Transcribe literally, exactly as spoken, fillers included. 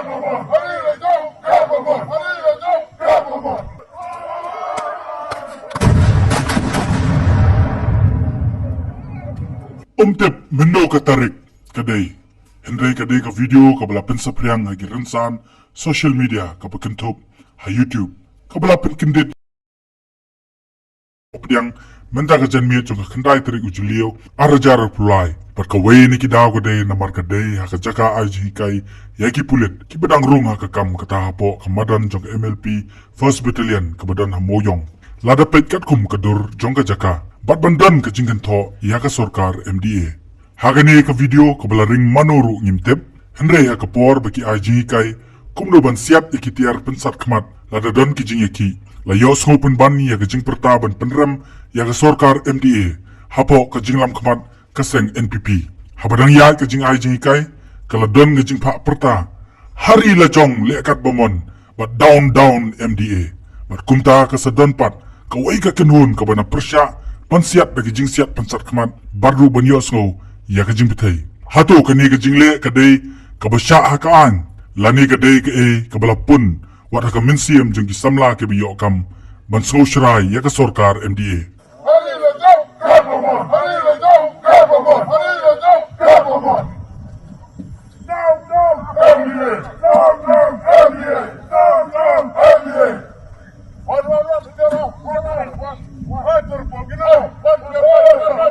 Um tip mynno ka tarik ka dei. Hynrei ka dei ka video kaba la pynsaphriang ha ki rynsan social media kaba kynthup ha YouTube, kaba la pynkyndit pdiang mynta ka janmiet jong ka khyndai tarik u Jylliew ar hajar arphew lai. Bad kawei na ki daw ka dei namar ka dei ha ka jaka ai jinghikai ïa ki pulit kiba dang rung ha ka kam, kata hapoh ka madan jong ka M L P First Battalion kaba don ha Mawïong. Lada peit katkum ka dur jong ka jaka bad ban don ka jingkynthoh ïa ka sorkar M D A. Ha kane ka video kaba la ring mano ruh ngim tip, hynrei ha ka por ba ki ai jinghikai kumno ban siat ïa ki tiar pynsat khmat lada don ki jingïakhih, la ïohsngew pynban ïa ka jingpyrta ban pynrem ïa ka sorkar M D A hapoh ka jinglam khmat ka seng N P P. Haba dang ïaid ka jingai jinghikai, ka la don ka jingphah pyrta "Hari lajong leh katba mon" bad "Down, down M D A." Bad kumta ka sa don pat kawei ka kynhun kaba na pyrshah ban siat da ki jingsiat pynsat khmat bad ruh ban ïohsngew ïa ka jingbthei. Hato kane ka jingleh ka dei kaba shah ha ka aiñ, lane ka dei kaei kaba la pun wat ha ka mynsiem jong ki samla kiba ïoh kam ban sngewshrai ïa ka sorkar M D A? Down, down, M D A! Down, down, M D A! Down, down, M D A! Run, run, run, run, run, run, run, run, run, run, run, run, run, run,